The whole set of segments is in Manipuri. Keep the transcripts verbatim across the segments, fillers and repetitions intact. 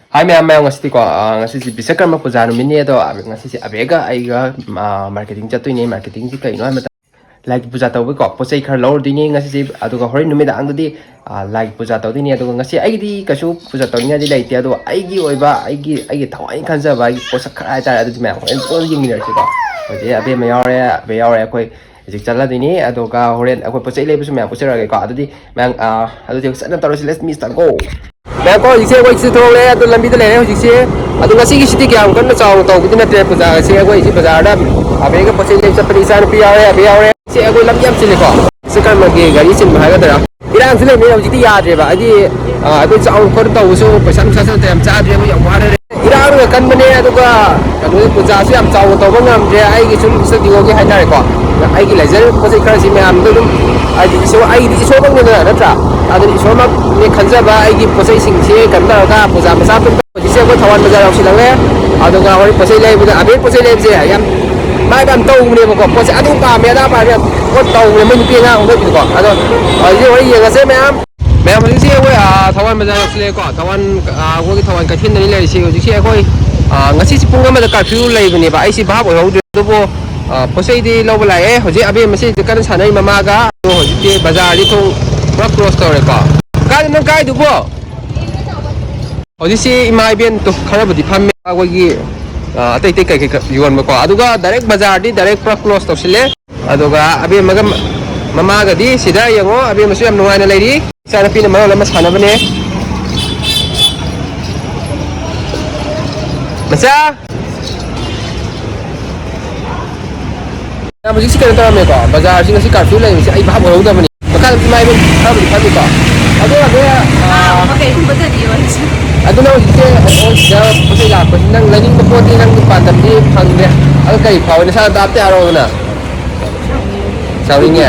ꯍꯥꯏ ꯃꯌꯥꯝ, ꯃꯌꯥꯝ, ꯉꯁꯤꯗꯤꯀꯣ, ꯑ, ꯉꯁꯤꯁꯦ ꯕꯤꯁꯀꯔꯃ ꯄꯨꯖꯥ ꯅꯨꯃꯤꯠꯅꯦ꯫ ꯑꯗꯣ, ꯑ, ꯉꯁꯤꯁꯦ ꯑꯕꯦꯒ ꯑꯩꯒ, ꯑ, ꯃꯥꯔꯀꯦꯇꯤꯡ ꯆꯠꯇꯣꯏꯅꯦ꯫ ꯃꯥꯔꯀꯦꯇꯤꯡꯁꯤ ꯀꯩꯅꯣ ꯍꯥꯏꯕ ꯃꯇꯝꯗ, ꯂꯥꯏꯒꯤ ꯄꯨꯖꯥ ꯇꯧꯕꯒꯤꯀꯣ, ꯄꯣꯠ ꯆꯩ ꯈꯔ ꯂꯧꯔꯨꯗꯣꯏꯅꯦ ꯉꯁꯤꯁꯦ꯫ ꯑꯗꯨꯒ ꯍꯣꯔꯦꯟ ꯅꯨꯃꯤꯗꯥꯡꯗꯗꯤ, ꯑ, ꯂꯥꯏꯒꯤ ꯄꯨꯖꯥ ꯇꯧꯗꯣꯏꯅꯦ꯫ ꯑꯗꯨꯒ ꯉꯁꯤ ꯑꯩꯒꯤꯗꯤ ꯀꯩꯁꯨ ꯄꯨꯖꯥ ꯇꯧꯅꯤꯡꯉꯥꯏꯗꯤ ꯂꯩꯇꯦ, ꯑꯗꯣ ꯑꯩꯒꯤ ꯑꯣꯏꯕ, ꯑꯩꯒꯤ, ꯑꯩꯒꯤ ꯊꯋꯥꯏꯅ ꯈꯟꯖꯕ ꯑꯩꯒꯤ ꯄꯣꯠꯁꯛ ꯈꯔ ꯍꯥꯏꯇꯥꯔꯦ, ꯑꯗꯨꯗꯤ ꯃꯌꯥꯝ ꯍꯣꯔꯦꯟ ꯄꯨꯟꯅ ꯌꯦꯡꯃꯤꯟꯅꯔꯁꯤꯀꯣ꯫ ꯍꯧꯖꯤꯛ ꯑꯕꯦꯝꯃ ꯌꯥꯎꯔꯦ, ꯑꯕꯦ ꯌꯥꯎꯔꯦ, ꯑꯩꯈꯣꯏ ꯍꯧꯖꯤꯛ ꯆꯠꯂꯗꯣꯏꯅꯤ꯫ ꯑꯗꯨꯒ ꯍꯣꯔꯦꯟ ꯑꯩꯈꯣꯏ ꯄꯣꯠ ꯆꯩ ꯂꯩꯕꯁꯨ ꯃꯌꯥꯝ ꯎꯠꯆꯔꯛꯑꯒꯦꯀꯣ꯫ ꯑꯗꯨꯗꯤ ꯃꯌꯥꯝ, ꯑ, ꯑꯗꯨꯗꯤ ꯆꯠꯅ ꯇꯧꯔꯁꯤ, let's meet go꯫ ꯃꯌꯥꯝ ꯀꯣ, ꯍꯧꯖꯤꯛꯁꯦ ꯑꯩꯈꯣꯏ ꯁꯤ ꯊꯣꯛꯂꯦ, ꯑꯗꯨ ꯂꯝꯕꯤꯗ ꯂꯩꯔꯦ ꯍꯧꯖꯤꯛꯁꯦ꯫ ꯑꯗꯨ ꯉꯁꯤꯒꯤꯁꯤꯗꯤ ꯀꯌꯥꯝ ꯀꯟꯅ ꯆꯥꯎꯅ ꯇꯧꯕꯗꯤ ꯅꯠꯇ꯭ꯔꯦ ꯄꯨꯖꯥ꯫ ꯉꯁꯤ ꯑꯩꯈꯣꯏ ꯁꯤ ꯕꯖꯥꯔꯗ ꯑꯕꯦꯒ ꯄꯣꯠ ꯆꯩ ꯂꯩꯕ ꯆꯠꯄꯅꯤ, ꯏꯆꯥ ꯅꯨꯄꯤ ꯌꯥꯎꯔꯦ, ꯑꯕꯦ ꯌꯥꯎꯔꯦ꯫ ꯁꯤ ꯑꯩꯈꯣꯏ ꯂꯝꯕꯤ ꯌꯥꯝ ꯆꯤꯜꯂꯤꯀꯣ, ꯁꯤ ꯀꯔꯃꯒꯤ ꯒꯥꯔꯤ ꯆꯤꯟꯕ ꯍꯥꯏꯒꯗ꯭ꯔꯥ꯫ ꯏꯔꯥꯡꯁꯨ ꯂꯩꯕꯅꯤꯅ ꯍꯧꯖꯤꯛꯇꯤ ꯌꯥꯗ꯭ꯔꯦꯕ, ꯍꯥꯏꯗꯤ, ꯑ, ꯑꯩꯈꯣꯏ ꯆꯥꯎꯅ ꯈꯣꯠꯅ ꯇꯧꯕꯁꯨ ꯄꯩꯁꯥ ꯅꯨꯡꯁꯥꯁꯨ ꯑꯝꯇ ꯌꯥꯝ ꯆꯥꯗ꯭ꯔꯦ, ꯑꯩꯈꯣꯏ ꯌꯥꯝ ꯋꯥꯅꯔꯦ꯫ ꯏꯔꯥꯡꯅ ꯀꯟꯕꯅꯦ, ꯑꯗꯨꯒ ꯀꯩꯅꯣ ꯄꯨꯖꯥꯁꯨ ꯌꯥꯝ ꯆꯥꯎꯅ ꯇꯧꯕ ꯉꯝꯗ꯭ꯔꯦ꯫ ꯑꯩꯒꯤ ꯁꯨꯝ ꯏꯁꯇꯨꯗꯤꯑꯣꯒꯤ ꯍꯥꯏꯇꯥꯔꯦꯀꯣ, ꯑꯩꯒꯤ ꯂꯩꯖꯔꯤꯕ ꯄꯣꯠ ꯆꯩ ꯈꯔꯁꯤ ꯃꯌꯥꯝꯗꯣ ꯑꯗꯨꯝ, ꯍꯥꯏꯗꯤ ꯏꯁꯣꯔ, ꯑꯩꯒꯤꯗꯤ ꯏꯁꯣꯔꯃꯛꯅꯤꯗꯅ, ꯅꯠꯇ꯭ꯔꯥ? ꯑꯗꯨꯅ ꯏꯁꯣꯔꯃꯛꯅꯦ ꯈꯟꯖꯕ ꯑꯩꯒꯤ ꯄꯣꯠ ꯆꯩꯁꯤꯡꯁꯤ ꯀꯩꯅꯣ ꯇꯧꯔꯒ ꯄꯨꯖꯥ ꯃꯆꯥ ꯑꯗꯨꯝ ꯍꯧꯖꯤꯛꯁꯦ ꯑꯩꯈꯣꯏ ꯊꯧꯕꯥꯜ ꯕꯖꯥꯔ ꯌꯧꯁꯤꯜꯂꯛꯂꯦ꯫ ꯑꯗꯨꯒ ꯍꯣꯔꯦꯟ ꯄꯣꯠ ꯆꯩ ꯂꯩꯕꯗ, ꯑꯕꯦꯒꯤ ꯄꯣꯠ ꯆꯩ ꯂꯩꯕꯁꯦ ꯌꯥꯝ ꯃꯥꯏꯕ ꯌꯥꯝ ꯇꯧꯕꯅꯦꯕꯀꯣ꯫ ꯄꯣꯠꯁꯦ ꯑꯗꯨ ꯄꯥꯝꯃꯦ, ꯑꯗꯥ ꯄꯥꯝꯃꯦ ꯌꯥꯝ ꯄꯣꯠ ꯇꯧꯕꯅꯦ ꯃꯣꯏ ꯅꯨꯄꯤ ꯑꯉꯥꯡ ꯑꯃꯈꯩꯗꯤꯀꯣ꯫ ꯑꯗꯣ ꯍꯧꯖꯤꯛ ꯍꯣꯔꯦꯟ ꯌꯦꯡꯉꯁꯦ ꯃꯌꯥꯝ꯫ ꯃꯌꯥꯝ ꯍꯧꯖꯤꯛꯁꯦ ꯑꯩꯈꯣꯏ, ꯑ, ꯊꯧꯕꯥꯜ ꯕꯖꯥꯔ ꯌꯧꯁꯤꯜꯂꯛꯑꯦꯀꯣ꯫ ꯊꯧꯕꯥꯜ, ꯑ, ꯑꯩꯈꯣꯏꯒꯤ ꯊꯧꯕꯥꯜ ꯀꯩꯊꯦꯜꯗꯅꯤ ꯂꯩꯔꯤꯁꯦ꯫ ꯍꯧꯖꯤꯛꯁꯦ ꯑꯩꯈꯣꯏ, ꯑ, ꯉꯁꯤꯁꯦ ꯄꯨꯡ ꯑꯃꯗ ꯀꯥꯔꯐ꯭ꯌꯨ ꯂꯩꯕꯅꯦꯕ꯫ ꯑꯩꯁꯤ ꯚꯥꯞ ꯑꯣꯏꯍꯧꯗ꯭ꯔꯦ꯫ ꯑꯗꯨꯕꯨ, ꯑ, ꯄꯣꯠ ꯆꯩꯗꯤ ꯂꯧꯕ ꯂꯥꯛꯑꯦ꯫ ꯍꯧꯖꯤꯛ ꯑꯕꯦꯝꯃꯁꯤ ꯀꯟꯅ ꯁꯥꯟꯅꯔꯤ ꯃꯃꯥꯒ꯫ ꯑꯗꯣ ꯍꯧꯖꯤꯛꯇꯤ ꯕꯖꯥꯔꯗꯤ ꯊꯣꯡ ꯄꯨꯔꯥ ꯀ꯭ꯂꯣꯖ ꯇꯧꯔꯦꯀꯣ꯫ ꯀꯥꯏꯗ ꯅꯪ ꯀꯥꯏꯗꯨꯕꯣ? ꯍꯧꯖꯤꯛꯁꯤ ꯏꯃꯥ ꯏꯕꯦꯟ ꯇꯣ ꯈꯔꯕꯨꯗꯤ ꯐꯝꯃꯦ ꯑꯩꯈꯣꯏꯒꯤ, ꯑ, ꯑꯇꯩ ꯑꯇꯩ ꯀꯩ ꯀꯩ ꯈꯔ ꯌꯣꯟꯕꯀꯣ꯫ ꯑꯗꯨꯒ ꯗꯥꯏꯔꯦꯛ ꯕꯖꯥꯔꯗꯤ ꯗꯥꯏꯔꯦꯛ ꯄꯨꯔꯥ ꯀ꯭ꯂꯣꯖ ꯇꯧꯁꯤꯜꯂꯦ꯫ ꯑꯗꯨꯒ ꯑꯕꯦꯝꯃꯒ ꯃ-, ꯃꯃꯥꯒꯗꯤ ꯁꯤꯗ ꯌꯦꯡꯉꯣ, ꯑꯕꯦꯝꯃꯁꯨ ꯌꯥꯝ ꯅꯨꯡꯉꯥꯏꯅ ꯂꯩꯔꯤ꯫ ꯏꯆꯥꯅꯨꯄꯤꯅ ꯃꯔꯣꯜ ꯑꯃ ꯁꯥꯟꯅꯕꯅꯦ꯫ ꯃꯆꯥ! ꯌꯥꯝ ꯍꯧꯖꯤꯛꯁꯤ ꯀꯩꯅꯣ ꯇꯧꯔꯝꯃꯦꯀꯣ, ꯕꯖꯥꯔꯁꯤ ꯉꯁꯤ ꯀꯥꯔꯐ꯭ꯌꯨ ꯂꯩꯕꯁꯦ ꯑꯩ ꯚꯥꯞ ꯑꯣꯏꯍꯧꯗꯕꯅꯤ꯫ ꯃꯈꯥ ꯏꯃꯥ ꯏꯕꯦꯟ ꯈꯔꯕꯨꯗꯤ ꯐꯝꯃꯤꯀꯣ꯫ ꯑꯗꯣ, ꯑꯗꯣ, ꯑꯥ, ꯀꯩꯒꯨꯝꯕꯗꯗꯤ ꯑꯣꯏꯔꯁꯨ꯫ ꯑꯗꯨꯅ ꯍꯧꯖꯤꯛꯁꯦ ꯑꯣ ꯁꯤꯗ ꯄꯣꯠ ꯆꯩ ꯂꯥꯛꯄꯁꯤ ꯅꯪ ꯂꯩꯅꯤꯡꯕ ꯄꯣꯠꯇꯤ ꯅꯪꯒꯤ ꯄꯥꯟꯗꯝꯗꯤ ꯐꯪꯗ꯭ꯔꯦ꯫ ꯑꯗꯣ ꯀꯔꯤ ꯐꯥꯎꯏ? ꯅꯁꯥꯅ ꯑꯝꯇ ꯍꯥꯏꯔꯛꯑꯣꯗꯅ꯫ ꯁꯥꯎꯅꯤꯡꯉꯦ꯫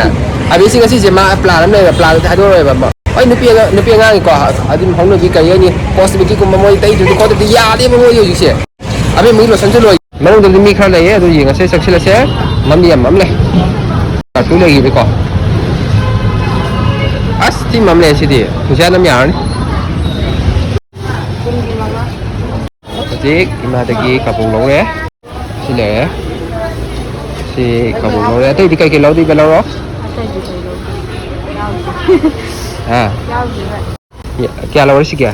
ꯑꯕꯤꯁꯤ ꯉꯁꯤꯁꯦ ꯃꯥ ꯄ꯭ꯂꯥꯟ ꯑꯃ ꯂꯩꯕ, ꯄ꯭ꯂꯥꯟ ꯑꯝꯇ ꯍꯥꯏꯗꯣꯔꯛꯑꯣꯏꯕ ꯑꯃ꯫ ꯍꯣꯏ, ꯅꯨꯄꯤ ꯑꯉꯥꯡ, ꯅꯨꯄꯤ ꯑꯉꯥꯡꯒꯤꯀꯣ, ꯑꯗꯨꯝ ꯍꯧꯅꯕꯤ ꯀꯔꯤ ꯍꯥꯏꯅꯤ, ꯀꯣꯁꯃꯦꯇꯤꯛꯀꯨꯝꯕ ꯃꯣꯏ ꯇꯩꯗ꯭ꯔꯗꯤ ꯈꯣꯠꯇ꯭ꯔꯗꯤ ꯌꯥꯗꯦꯕ ꯃꯣꯏꯗꯤ ꯍꯧꯖꯤꯛꯁꯦ꯫ ꯑꯕꯦꯝꯃꯒꯤ ꯂꯣꯁꯟꯁꯨ ꯂꯣꯏ꯫ ꯃꯅꯨꯡꯗꯗꯤ ꯃꯤ ꯈꯔ ꯂꯩꯌꯦ, ꯑꯗꯨ ꯌꯦꯡꯉꯁꯦ, ꯆꯪꯁꯤꯜꯂꯁꯦ꯫ ꯃꯝꯗꯤ ꯌꯥꯝ ꯃꯝꯂꯦ꯫ ꯀꯥꯔꯐ꯭ꯌꯨ ꯂꯩꯈꯤꯕꯩꯀꯣ꯫ ꯑꯁ, ꯊꯤ ꯃꯝꯂꯦ ꯁꯤꯗꯤ꯫ ꯄꯩꯁꯥ ꯑꯗꯨꯝ ꯌꯥꯔꯅꯤ꯫ ꯀꯨꯟꯒꯤ ꯃꯉꯥ꯫ ꯍꯧꯖꯤꯛ ꯏꯃꯥꯗꯒꯤ ꯀꯕꯣꯛ ꯂꯧꯔꯦ꯫ ꯁꯤ ꯂꯩꯔꯦ꯫ ꯁꯤ ꯀꯕꯣꯛ ꯂꯧꯔꯦ꯫ ꯑꯇꯩꯗꯤ ꯀꯩꯀꯩ ꯂꯧꯗꯣꯏꯕ ꯂꯧꯔꯣ? ꯑꯇꯩꯗꯤ ꯀꯩ ꯂꯧꯗꯣꯏꯅꯣ? ꯌꯥꯎꯗꯦ꯫ ꯍꯥ? ꯌꯥꯎꯗꯦꯕ꯫ ꯀꯌꯥ ꯂꯧꯔꯦ ꯁꯤꯒꯦ?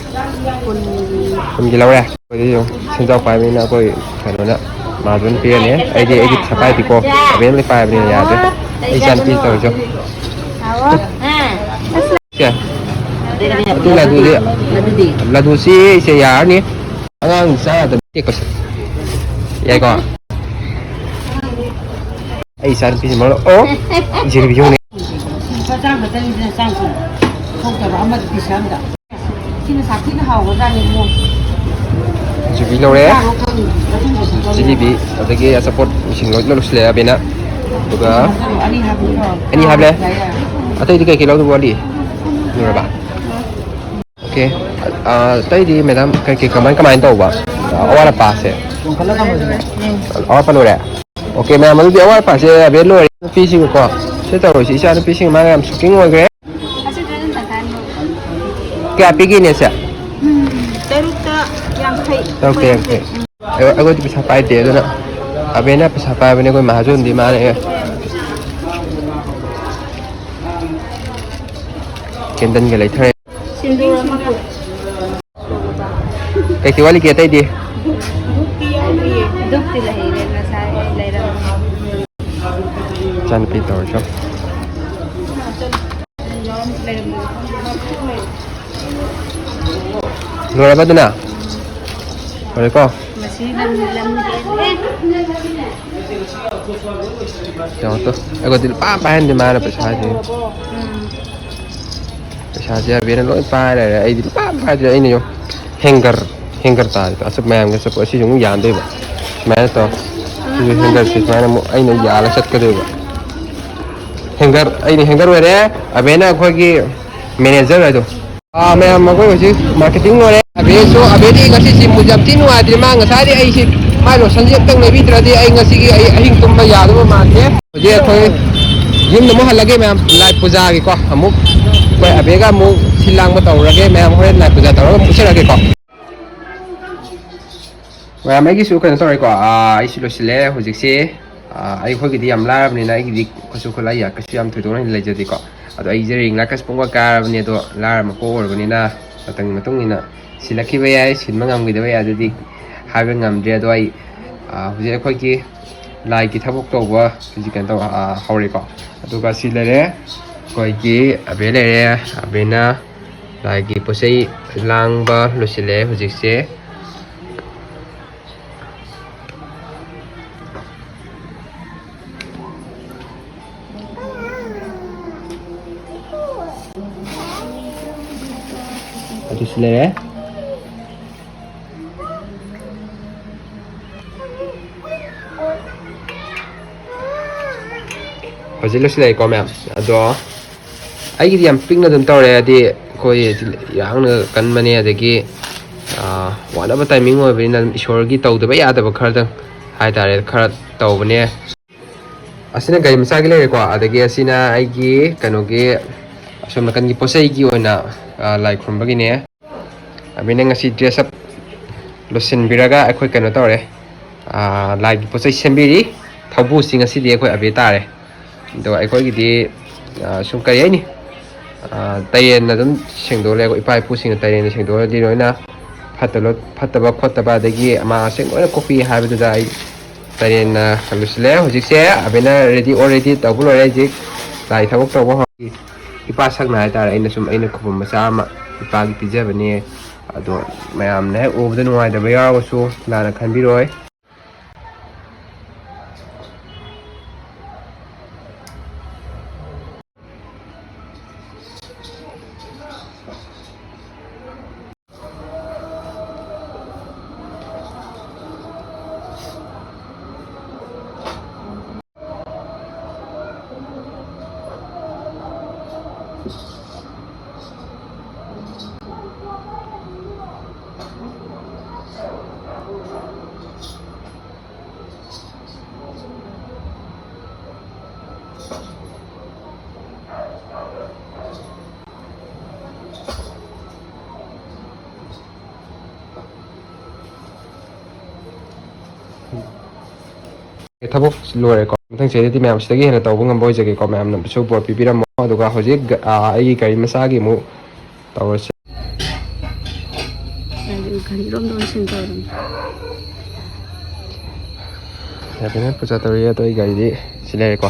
ꯀꯨꯟꯒꯤ꯫ ꯀꯨꯟꯒꯤ ꯂꯧꯔꯦ꯫ ꯑꯩꯈꯣꯏꯗꯤ ꯌꯦꯡꯉꯨ, ꯁꯦꯟꯖꯥꯎ ꯄꯥꯏꯕꯅꯤꯅ ꯑꯩꯈꯣꯏ ꯀꯩꯅꯣꯅ ꯃꯥꯗꯨꯅ ꯄꯤꯔꯅꯤ꯫ ꯑꯩꯗꯤ ꯑꯩꯒꯤ ꯄꯩꯁꯥ ꯄꯥꯏꯗꯦꯀꯣ꯫ ꯑꯕꯦꯟ ꯂꯣꯏ ꯄꯥꯏꯕꯅꯤꯅ ꯌꯥꯗ꯭ꯔꯦ꯫ ꯑꯩ ꯏꯆꯥꯅꯨꯄꯤ ꯇꯧꯔꯤꯁꯦ꯫ ꯁꯦ꯫ ꯑꯗꯨ ꯂꯗꯨꯗꯤ, ꯂꯗꯨꯁꯤ ꯏꯆꯦ ꯌꯥꯔꯅꯤ꯫ ꯑꯉꯥꯡ ꯆꯥ ꯌꯥꯗꯕ ꯇꯦꯛꯄꯁꯦ꯫ ꯌꯥꯏꯀꯣ? ꯑꯩ ꯏꯆꯥ ꯅꯨꯄꯤꯁꯤ ꯃꯔꯨ-, ꯑꯣ! ꯖꯤꯂꯤꯕꯤ ꯌꯣꯡꯅꯤ꯫ ꯂꯨꯄꯥ ꯆꯥꯝ ꯈꯛꯇꯅꯤꯗꯅ, ꯆꯥꯝ ꯀꯨꯟ꯫ ꯊꯣꯛꯇꯕ ꯑꯃꯗ ꯄꯤꯁ ꯑꯃꯗ꯫ ꯁꯤꯅ ꯁꯥꯊꯤꯅ ꯍꯥꯎꯒ꯭ꯔꯖꯥꯠꯅꯤ ꯏꯕꯨꯡꯉꯣ꯫ ꯖꯤꯂꯤꯕꯤ ꯂꯧꯔꯦ꯫ ꯆꯥꯔꯣ ꯈꯪꯉꯤ, ꯃꯇꯨꯡꯗꯁꯨ ꯂꯧꯔꯣ꯫ ꯖꯤꯂꯤꯕꯤ, ꯑꯗꯒꯤ ꯑꯆꯥꯄꯣꯠ ꯃꯤꯁꯤꯡ ꯂꯣꯏꯅ ꯂꯣꯏꯁꯤꯜꯂꯦ ꯑꯕꯦꯅ꯫ ꯑꯗꯨꯒ ꯍꯥꯞꯆꯜꯂꯣ, ꯑꯅꯤ ꯍꯥꯞꯄꯤꯔꯣ? ꯑꯅꯤ ꯍꯥꯞꯂꯦ꯫ ꯌꯥꯏ, ꯌꯥꯏ꯫ ꯑꯇꯩꯗꯤ ꯀꯩ ꯀꯩ ꯂꯧꯗꯧꯕ ꯋꯥꯠꯂꯤ? ꯂꯣꯏꯔꯕ? ꯑꯣꯀꯦ꯫ ꯑ, ꯑꯇꯩꯗꯤ ꯃꯦꯗꯥꯝ ꯀꯩ ꯀꯩ ꯀꯃꯥꯏ ꯀꯃꯥꯏꯅ ꯇꯧꯕ? ꯑꯋꯥꯠ ꯑꯄꯥꯁꯦ? ꯑꯋꯥꯠꯄ ꯂꯣꯏꯔꯦ? ꯑꯣꯀꯦ, ꯃꯌꯥꯝ, ꯑꯗꯨꯗꯤ ꯑꯋꯥꯠ ꯑꯄꯥꯁꯦ ꯑꯕꯦꯟ ꯂꯣꯏꯔꯦ꯫ ꯅꯨꯄꯤꯁꯤꯡꯀꯣ, ꯁꯤ ꯇꯧꯔꯤꯁꯤ, ꯏꯆꯥ ꯅꯨꯄꯤꯁꯤꯡ ꯃꯥꯅ ꯌꯥꯝ ꯁꯣꯛꯀꯤꯡ ꯑꯣꯏꯈ꯭ꯔꯦ꯫ ꯀꯌꯥ ꯄꯤꯒꯦꯅꯦ ꯁꯦ? ꯎꯝ, ꯇꯔꯨꯛꯇ ꯌꯥꯡꯈꯩ꯫ ꯇꯔꯨꯛꯇ ꯌꯥꯡꯈꯩ꯫ ꯑꯩ-, ꯑꯩꯈꯣꯏꯗꯤ ꯄꯩꯁꯥ ꯄꯥꯏꯗꯦ, ꯑꯗꯨꯅ ꯑꯕꯦꯟꯅ ꯄꯩꯁꯥ ꯄꯥꯏꯕꯅꯦ, ꯑꯩꯈꯣꯏ ꯃꯍꯥꯖꯣꯟꯗꯤ ꯃꯥꯅ ꯍꯦꯛ꯫ ꯀꯦꯟꯗꯜꯒ ꯂꯩꯊꯔꯦ꯫ ꯁꯤꯟꯗꯨꯔ ꯑꯃꯒ꯫ ꯀꯩꯀꯩ ꯋꯥꯠꯂꯤꯒꯦ ꯑꯇꯩꯗꯤ? ꯙꯨꯞꯇꯤ ꯌꯥꯎꯗ꯭ꯔꯤꯌꯦ꯫ ꯙꯨꯞꯇꯤ ꯂꯩꯔꯦ, ꯉꯁꯥꯏ ꯂꯩꯔꯝꯃꯦ꯫ ꯏꯆꯥꯅꯨꯄꯤ ꯇꯧꯔꯁꯨ꯫ ꯂꯣꯏꯔꯕ ꯑꯗꯨꯅ? ꯂꯣꯏꯔꯦꯀꯣ? ꯃꯁꯤ ꯂꯝ, ꯂꯝ ꯍꯦꯜꯂꯦ꯫ ꯌꯦꯡꯉꯣ ꯇꯨ, ꯑꯩꯈꯣꯏꯗꯤ ꯂꯨꯄꯥ ꯄꯥꯏꯍꯟꯗꯦ ꯃꯥꯅ ꯄꯩꯁꯥꯁꯦ꯫ ꯎꯝ꯫ ꯄꯩꯁꯥꯁꯦ ꯑꯕꯦꯅ ꯂꯣꯏ ꯄꯥꯏ ꯂꯩꯔꯦ꯫ ꯑꯩꯗꯤ ꯂꯨꯄꯥ ꯄꯥꯏꯗ꯭ꯔꯦ꯫ ꯑꯩꯅ ꯌꯦꯡꯉꯣ, ꯍꯦꯡꯒꯔ, ꯍꯦꯡꯒꯔ ꯇꯥꯔꯦ꯫ ꯑꯆꯨꯝ ꯃꯌꯥꯝꯒꯤ ꯑꯆꯨꯝ ꯑꯁꯤꯁꯨ ꯑꯃꯨꯛ ꯌꯥꯟꯗꯣꯏꯕ꯫ ꯁꯨꯃꯥꯏꯅ ꯇꯧ꯫ ꯁꯤꯁꯨ ꯍꯦꯡꯒꯔꯁꯦ ꯁꯨꯃꯥꯏꯅ ꯑꯃꯨꯛ ꯑꯩꯅ ꯌꯥꯜꯂ ꯆꯠꯀꯗꯣꯏꯕ꯫ ꯍꯦꯡꯒꯔ, ꯑꯩꯅ ꯍꯦꯡꯒꯔ ꯑꯣꯏꯔꯦ꯫ ꯑꯕꯦꯅ ꯑꯩꯈꯣꯏꯒꯤ ꯃꯦꯅꯦꯖꯔ ꯍꯥꯏꯗꯣ꯫ ꯑꯥ, ꯃꯌꯥꯝ, ꯑꯩꯈꯣꯏ ꯍꯧꯖꯤꯛ ꯃꯥꯔꯀꯦꯇꯤꯡ ꯂꯣꯏꯔꯦ꯫ ꯑꯕꯦꯁꯨ, ꯑꯕꯦꯗꯤ ꯉꯁꯤꯁꯤ ꯃꯨꯠ ꯌꯥꯝ ꯊꯤ ꯅꯨꯡꯉꯥꯏꯇ꯭ꯔꯦ꯫ ꯃꯥ ꯉꯁꯥꯏꯗꯤ ꯑꯩꯁꯤ ꯃꯥꯏ ꯂꯣꯁꯟꯁꯦ ꯑꯝꯇꯪ ꯂꯩꯕꯤꯗ꯭ꯔꯗꯤ ꯑꯩ ꯉꯁꯤꯒꯤ ꯑꯩ ꯑꯍꯤꯡ ꯇꯨꯝꯕ ꯌꯥꯗꯧꯕ ꯃꯥꯟꯗꯦ꯫ ꯍꯧꯖꯤꯛ ꯑꯩꯈꯣꯏ ꯌꯨꯝꯗ ꯑꯃꯨꯛ ꯍꯜꯂꯒꯦ ꯃꯌꯥꯝ, ꯂꯥꯏ ꯄꯨꯖꯥꯒꯤꯀꯣ꯫ ꯑꯃꯨꯛ ꯑꯩꯈꯣꯏ ꯑꯕꯦꯒ ꯑꯃꯨꯛ ꯁꯤꯜ ꯂꯥꯡꯕ ꯇꯧꯔꯒꯦ꯫ ꯃꯌꯥꯝ ꯍꯣꯔꯦꯟ ꯂꯥꯏ ꯄꯨꯖꯥ ꯇꯧꯔꯒ ꯑꯃꯨꯛ ꯎꯠꯆꯔꯛꯑꯒꯦꯀꯣ꯫ ꯃꯌꯥꯝ, ꯑꯩꯒꯤꯁꯨ ꯀꯩꯅꯣ ꯇꯧꯔꯦꯀꯣ, ꯑꯥ, ꯑꯩꯁꯨ ꯂꯣꯏꯁꯤꯜꯂꯦ ꯍꯧꯖꯤꯛꯁꯦ꯫ ꯑꯥ, ꯑꯩꯈꯣꯏꯒꯤꯗꯤ ꯌꯥꯝ ꯂꯥꯏꯔꯕꯅꯤꯅ ꯑꯩꯒꯤꯗꯤ ꯀꯩꯁꯨ ꯈꯨꯠꯂꯥꯏ ꯀꯩꯁꯨ ꯌꯥꯝ ꯊꯣꯏꯗꯣꯛꯅ ꯂꯩꯖꯗꯦꯀꯣ꯫ ꯑꯗꯣ ꯑꯩꯁꯦ ꯔꯤꯡ ꯂꯥꯏꯠꯀꯁꯦ ꯄꯨꯡꯀꯥ ꯀꯥꯔꯕꯅꯦ, ꯑꯗꯣ ꯂꯥꯏꯔꯕ ꯃꯄꯣꯛ ꯑꯣꯏꯔꯕꯅꯤꯅ ꯃꯇꯝꯒꯤ ꯃꯇꯨꯡ ꯏꯟꯅ ꯁꯤꯜꯂꯛꯈꯤꯕ ꯌꯥꯏ, ꯁꯤꯟꯕ ꯉꯝꯈꯤꯗꯕ ꯌꯥꯏ, ꯑꯗꯨꯗꯤ ꯍꯥꯏꯕ ꯉꯝꯗ꯭ꯔꯦ꯫ ꯑꯗꯣ ꯑꯩ, ꯑꯥ, ꯍꯧꯖꯤꯛ ꯑꯩꯈꯣꯏꯒꯤ ꯂꯥꯏꯒꯤ ꯊꯕꯛ ꯇꯧꯕ ꯍꯧꯖꯤꯛ ꯀꯩꯅꯣ ꯇꯧ, ꯑꯥ, ꯍꯧꯔꯦꯀꯣ꯫ ꯑꯗꯨꯒ ꯁꯤ ꯂꯩꯔꯦ, ꯑꯩꯈꯣꯏꯒꯤ ꯑꯕꯦ ꯂꯩꯔꯦ, ꯑꯕꯦꯅ ꯂꯥꯏꯒꯤ ꯄꯣꯠ ꯆꯩ ꯂꯥꯡꯕ ꯂꯣꯏꯁꯤꯜꯂꯦ ꯍꯧꯖꯤꯛꯁꯦ꯫ ꯑꯗꯨꯁꯨ ꯂꯩꯔꯦ꯫ ꯍꯧꯖꯤꯛ ꯂꯣꯏꯁꯤꯜꯂꯛꯑꯦꯀꯣ ꯃꯌꯥꯝ꯫ ꯑꯗꯣ ꯑꯩꯒꯤꯗꯤ ꯌꯥꯝ ꯄꯤꯛꯅ ꯑꯗꯨꯝ ꯇꯧꯔꯦ, ꯍꯥꯏꯗꯤ ꯑꯩꯈꯣꯏ ꯏꯔꯥꯡꯅ ꯀꯟꯕꯅꯦ, ꯑꯗꯒꯤ, ꯑꯥ, ꯋꯥꯅꯕ ꯇꯥꯏꯃꯤꯡ ꯑꯣꯏꯕꯅꯤꯅ ꯑꯗꯨꯝ ꯏꯁꯣꯔꯒꯤ ꯇꯧꯗꯕ ꯌꯥꯗꯕ ꯈꯔꯗꯪ ꯍꯥꯏꯇꯥꯔꯦ, ꯈꯔ ꯇꯧꯕꯅꯦ꯫ ꯑꯁꯤꯅ ꯒꯥꯔꯤ ꯃꯆꯥꯒꯤ ꯂꯩꯔꯦꯀꯣ, ꯑꯗꯒꯤ ꯑꯁꯤꯅ ꯑꯩꯒꯤ ꯀꯩꯅꯣꯒꯤ ꯑꯁꯣꯝ ꯅꯥꯀꯟꯒꯤ ꯄꯣꯠ ꯆꯩꯒꯤ ꯑꯣꯏꯅ, ꯑꯥ, ꯂꯥꯏ ꯈꯨꯔꯨꯝꯕꯒꯤꯅꯦ꯫ ꯑꯕꯤꯅ ꯉꯁꯤ dress up ꯂꯣꯏꯁꯤꯟꯕꯤꯔꯒ ꯑꯩꯈꯣꯏ ꯀꯩꯅꯣ ꯇꯧꯔꯦ, ꯑꯥ, ꯂꯥꯏꯒꯤ ꯄꯣꯠ ꯆꯩ ꯁꯦꯝꯕꯤꯔꯤ꯫ ꯊꯧꯕꯨꯁꯤ ꯉꯁꯤꯗꯤ ꯑꯩꯈꯣꯏ ꯑꯕꯤ ꯇꯥꯔꯦ꯫ ꯑꯗꯣ ꯑꯩꯈꯣꯏꯒꯤꯗꯤ, ꯑꯥ, ꯁꯨꯝ ꯀꯔꯤ ꯍꯥꯏꯅꯤ, ꯑꯥ, ꯇꯔꯦꯟꯅ ꯑꯗꯨꯝ ꯁꯦꯡꯗꯣꯛꯂꯦ꯫ ꯑꯩꯈꯣꯏ ꯏꯄꯥ ꯏꯄꯨꯁꯤꯡꯅ ꯇꯔꯦꯟꯅ ꯁꯦꯡꯗꯣꯛꯂꯗꯤ ꯂꯣꯏꯅ ꯐꯠꯇꯕ, ꯐꯠꯇꯕ ꯈꯣꯠꯇꯕ, ꯑꯗꯒꯤ ꯑꯃꯥꯡ ꯑꯁꯦꯡ ꯂꯣꯏꯅ ꯀꯣꯛꯄꯤ ꯍꯥꯏꯕꯗꯨꯗ ꯑꯩ ꯇꯔꯦꯟꯅ ꯂꯣꯏꯁꯤꯜꯂꯦ꯫ ꯍꯧꯖꯤꯛꯁꯦ ꯑꯕꯤꯅ ready, already ꯇꯧꯕ ꯂꯣꯏꯔꯦ꯫ ꯍꯧꯖꯤꯛ ꯂꯥꯏ ꯊꯕꯛ ꯇꯧꯕ ꯍꯧꯔꯦ꯫ ꯏꯄꯥ ꯁꯛꯅ ꯍꯥꯏꯇꯥꯔꯦ, ꯑꯩꯅ ꯁꯨꯝ, ꯑꯩꯅ ꯈꯨꯕꯝ ꯃꯆꯥ ꯑꯃ ꯏꯄꯥꯒꯤ ꯄꯤꯖꯕꯅꯦ꯫ ꯑꯗꯣ ꯃꯌꯥꯝꯅ ꯍꯦꯛ ꯎꯕꯗ ꯅꯨꯡꯉꯥꯏꯇꯕ ꯌꯥꯎꯔꯒꯁꯨ ꯂꯥꯟꯅ ꯈꯟꯕꯤꯔꯣꯏ꯫ ꯊꯕꯛ ꯂꯣꯏꯔꯦꯀꯣ꯫ ꯃꯊꯪ ꯆꯍꯤꯗꯗꯤ ꯃꯌꯥꯝ ꯁꯤꯗꯒꯤ ꯍꯦꯟꯅ ꯇꯧꯕ ꯉꯝꯕ ꯑꯣꯏꯖꯒꯦꯀꯣ꯫ ꯃꯌꯥꯝꯅꯁꯨ ꯕꯣꯔ ꯄꯤꯕꯤꯔꯝꯃꯣ꯫ ꯑꯗꯨꯒ ꯍꯧꯖꯤꯛ ꯒ-, ꯑꯥ, ꯑꯩꯒꯤ ꯒꯥꯔꯤ ꯃꯆꯥꯒꯤ ꯑꯃꯨꯛ ꯇꯧꯔꯁꯤ꯫ ꯒꯥꯔꯤꯔꯣꯝꯗ ꯑꯣꯟꯁꯤꯟ ꯇꯧꯔꯝꯃꯦ꯫ ꯌꯥꯗꯦꯅꯦ, ꯄꯨꯖꯥ ꯇꯧꯔꯤ꯫ ꯑꯗꯣ ꯑꯩ ꯒꯥꯔꯤꯗꯤ ꯁꯤ ꯂꯩꯔꯦꯀꯣ꯫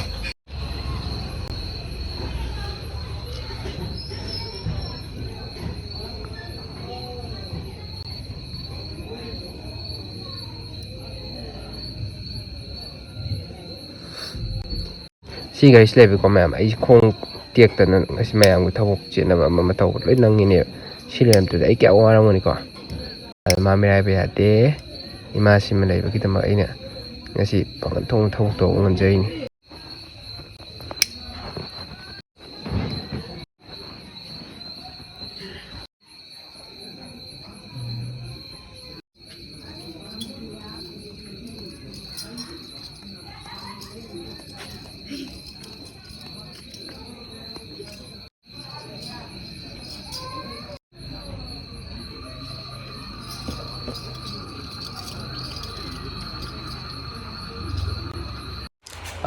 ꯁꯤ ꯒꯥꯔꯤꯁꯤ ꯂꯩꯕꯀꯣ ꯃꯌꯥꯝ, ꯑꯩ ꯈꯣꯡ ꯇꯦꯛꯇꯅ ꯉꯁꯤ ꯃꯌꯥꯝꯒꯤ ꯊꯕꯛ ꯆꯦꯟꯅꯕ ꯑꯃ ꯑꯃ ꯇꯧꯕ ꯂꯣꯏ ꯅꯪꯉꯤꯅꯦꯕ꯫ ꯁꯤ ꯂꯩꯔꯝꯗ꯭ꯔꯗꯤ ꯑꯩ ꯀꯌꯥ ꯋꯥꯔꯝꯒꯅꯤꯀꯣ꯫ ꯑꯗꯨ ꯃꯥ ꯃꯤꯔꯥꯏꯕ ꯌꯥꯗꯦ꯫ ꯏꯃꯥꯁꯤꯃ ꯂꯩꯕꯒꯤꯗꯃꯛ ꯑꯩꯅ ꯉꯁꯤ ꯄꯥꯡꯒꯜ ꯊꯣꯛꯅ ꯊꯕꯛ ꯇꯧꯕ ꯉꯝꯖꯔꯤꯅꯤ꯫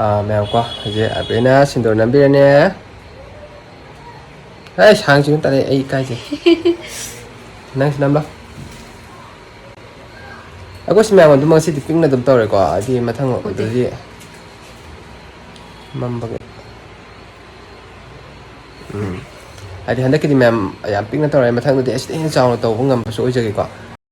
ꯑꯥ, ꯃꯌꯥꯝ ꯀꯣ, ꯍꯧꯖꯤꯛ ꯑꯕꯦꯅ ꯁꯤꯟꯗꯨꯔ ꯅꯝꯕꯤꯔꯅꯦ꯫ ꯑꯩ ꯁꯥꯡꯁꯤꯅ ꯇꯥꯔꯦ, ꯑꯩ ꯏꯀꯥꯏꯖꯩ꯫ ꯅꯪꯁꯨ ꯅꯝꯂꯣ꯫ ꯑꯩꯈꯣꯏꯁꯨ ꯃꯌꯥꯝ ꯑꯗꯨꯝ ꯉꯁꯤꯗꯤ ꯄꯤꯛꯅ ꯑꯗꯨꯝ ꯇꯧꯔꯦꯀꯣ, ꯍꯥꯏꯗꯤ ꯃꯊꯪ ꯎꯗꯦ꯫ ꯑꯗꯨꯗꯤ ꯃꯝꯕꯒꯤ꯫ ꯎꯝ꯫ ꯍꯥꯏꯗꯤ ꯍꯟꯗꯛꯀꯤꯗꯤ ꯃꯌꯥꯝ ꯌꯥꯝ ꯄꯤꯛꯅ ꯇꯧꯔꯦ, ꯃꯊꯪꯗꯗꯤ ꯑꯁꯤꯗꯩ ꯍꯦꯟꯅ ꯆꯥꯎꯅ ꯇꯧꯕ ꯉꯝꯕꯁꯨ ꯑꯣꯏꯖꯒꯦꯀꯣ꯫